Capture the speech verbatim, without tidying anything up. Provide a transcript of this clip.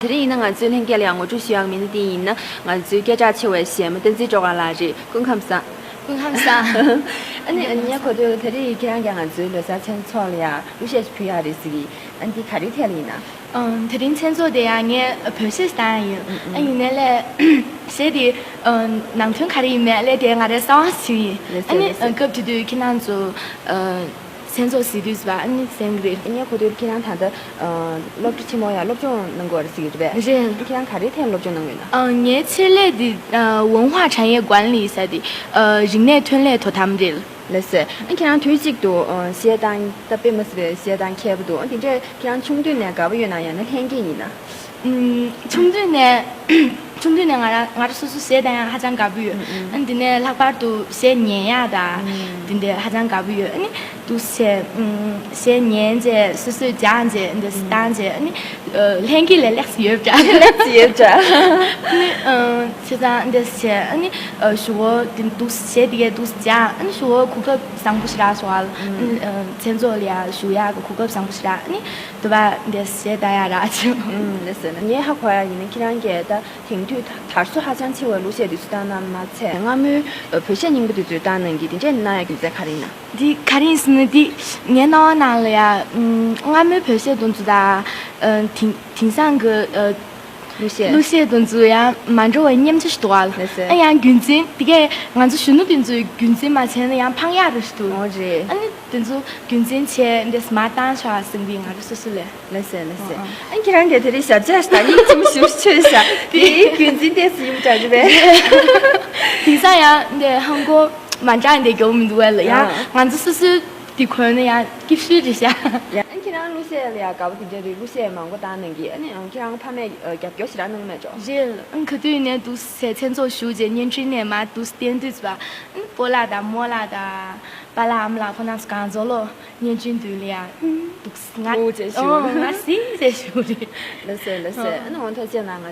དེ་རིང་ཡིན་ན་ང་ཚོའི་ལྷན་རྒྱས་ལ་ཡང་ངོ་སྤྲོད་ཞུ་ཡག་མི་སྣ་དེ་ཡིན་ན་ང་ཚོའི་སྐད་གྲགས་ཆེ་བའི་གཞས་མ་བསྟན་འཛིན་སྒྲོལ་དཀར་ལགས་རེད། སྐུ་ཁམས་བཟང་། སྐུ་ཁམས་བཟང་། ཨ་ནི་ངས་གོ་ཐོས་དེ་རིང་ཁྱེད་རང་གིས་ང་ཚོའི་ལོ་གསར་མཚན་ཚོགས་ལ་ཡང་གླུ་གཞས་ཤིག་ཕུལ་ཡག་རེད་ཟེར་གི། ཨ་ནི་འདི་ག་རེའི་ཐད་ལ་ཡིན་ན། ཨང་། དེ་རིང་མཚན་ཚོགས་དེ་ཡང་ངས་བོད་གཞས་བཏང་ཡག་ཡིན། ཨ་ཡིན་ནའི་ལས་གཞས་དེ་ཨང་ནང་དོན་ག་རེ་ཡིན་མིན་ལས་དེ་ང་རའི་གསང་བ་ཞིག་ཡིན། ལགས་སོ། ཨ་ནི་ལགས་སོ། སྐབས་དེ་དུས་ཁྱེད་རང་ཚོ་ཨ། མཚན་ཚོགས་ཟེར་དུས་ཙམ་པ་ཨ་ནི་སེམས་ཀྱི་རེད། ངས་གོ་དུས་ཁྱེད་རང་ད་ལྟ་ཨ་སློབ་གྲྭ་ཆེན་མོ་ཡ་སློབ་སྦྱོང་གནང་གི་ཡོད་རེད་ཟེར་གྱི་རེད་པས། རེད། ཁྱེད་རང་ག་རེའི་ཐད་སློབ་སྦྱོང་གནང་ཡོད་ན། ཨ་ངའི་ཆེད་ལས་འདི་ཨ་文化产业管理ཟེར་དེ་ཨ་རིག་གནས་ཐོན་ལས་དོ་དམ་རེད། ལགས་སོ། ཨ་ཁྱེད་རང་དུས་གཅིག་ཏུ་ཨ་གཞས་བཏང་ད་དཔེ་མི་སྲིད་པའི་གཞས་བཏང་མཁས་པོ་འདུག་ཨ་དེ་འདྲས་ཁྱེད་རང་ཆུང་དུས་ནས་དགའ་པོ་ཡོད་ན་ཡང་ན་ལྷན་སྐྱེས་ཡིན་ན། ཨུམ། ཆུང་དུས་ནས་ཆུང་དུས་ནས་ང་རང་ང་རང་སོ་སོ་གཞས་བཏང་ཡག་ཧ་ཅང་དགའ་པོ་ཡོད། ཨུམ་ཨུམ། ཨ་ནི་དེ་ནས་ལྷག་པར་དུ་གཞས་ཉན་ཡག་དང་དེ་འདྲས་ཧ་ཅང་དགའ་པོ་ཡོད། ཨ་ནི་འདུག་སེ་ཨུམ། གཞས་ཉན་བྱས་སོ་སོས་སྦྱངས་བྱས་འདི་བཏང་བྱས་ཨ་ནི་ཨ་ལྷན་སྐྱེས་ལས་ལེགས་སུ་ཡོད་པ་འདྲ། ལེགས་སུ་ཡོད་པ་འདྲ། ཨ་ནི་ཨ་བྱས་ཙང་འདི་བྱས་ཨ་ནི་ཨ་གཞུག་གུ་དེ་འདུག་གཞས་དེ་གས་འདུག་སྦྱངས། ཨ་ནི་གཞུག་གུ་གོ་སྐབས་བཟང་པོ་ཞིག་རག་སོང་། ཨ་ནི་ཨ་མཚན་ཚོགས་ལ་ཡང་ཞུགས་ཡག་གི་གོ་སྐབས་བཟང་པོ་ཞིག་རག་ཨ་ནི་དུ་བ་འདི་གཞས་བཏང་ཡག་རག་བྱུང་། ཨུམ། ལགས་སོ། ངས་ཧ་གོ་ཡག་ཡིན་ན་ཁྱེད་རང་གིས་ད་དེང་དུས་དར་སོ་ཧ་ཅང་ཆེ་བའི་གླུ་གཞས་དེ་ཚོ་བཏང་ན་མ་ཚད་སྔ་མོའི་བོད་གཞས་རྙིང་པ་དེ་ཚོ་བཏང་གནང་གི་དེ་འདྲས་གནང་ཡག་རྒྱུ་མཚན་ག་རེ་ཡིན་ན། འདི་ག་རེ་ཡིན་ཟེར་ན་འདི་ངའི་སྣང་བ་ནང་ལ་ཡ་ཨུམ། སྔ་མོའི་བོད་གཞས་དེ་ཚོ་དང་ཨ་དེང་དེང་སང་གི་ཨ་གླུ་གཞས། གླུ་གཞས་དེ་ཚོ་ཡང་མ་འདྲ་བའི་སྙན་ཆ་ཞིག་འདུག་ཨ། ལགས་སོ། ཨ་ཡང་རྒྱུན་འཛིན་དེ་གས་ང་ཚོ་གཞོན་ནུ་དེ་ཚོས་རྒྱུན་འཛིན་མ་བྱས་ན་ཡང་ཕངས་ཡག་རེད་ཞིག་འདུག་འོ་རེད། ཨ་ནི་དེ་ཚོ་རྒྱུན་འཛིན་བྱས་འདི་མ་བཏང་ཆོག་ཨ་ཟེར་གི་ང་རང་སོ་སོ་ལས། ལགས་སོ་ལགས་སོ། ཨ་ཨ་ཨ་ཁྱེད་རང་གིས་དེ་རིང་ཞབས་ཆ་ཞིག་དང་སྙིང་ཆུང་ཞུ་ཆོས་ཤ་དེའི་རྒྱུན་འཛིན་ཏོག་ཙམ་ཡིན་པ་འདྲ་རེད་པས། དེང་སང་ཡང་འདི་ཧང་གོ་མ་འདྲ་འདི་རྒྱུ་མི་འདུག་བས་ལ་ཡང་ཨ་ང་ཚོ་སོ་སོའི་དེ་གོན་ན་ཡང་སྐྱིད་ཤོས་རེད་ཤག་ཡང་ཨ་ཁྱེད་རང་གླུ་གཞས་ལ་ཡང་དགའ་པོ་དེ་འདྲ་རེད། གླུ་གཞས་མང་པོ་བཏང་གནང་གི་ཨ་ནི་ཨ་ཁྱེད་རང་ཕ་མས་ཨ་རྒྱབ་སྐྱོར་ཞེ་དྲག་གནང་མེད་འགྲོ། རེད། ཨ་ག་དུས་ནས་འདུག་སེ་མཚན་ཚོགས་ཞུགས་རྗེས་བརྙན་འཕྲིན་ནས་མར་འདུག་སྟོན་དུས་ཙམ་པ་ཨ་སྤོ་ལགས་དང་རྨོ་ལགས་དང་པཱ་ལགས་ཨ་མ་ལགས་ཁོང་རྣམ་ཚོ་གང་ཚོ་ལོ་བརྙན་འཕྲིན་མདུན་ལ་ཡང་འདུག་ང་ཨུ་ཅེ་ཞུ། ཨོ་ང་སི་ཟེར་ཞུ་རེད། ལགས་སོ་ལགས་སོ། ཨ་ནི་འོང་ཐོག་ཅེ་ན་ང་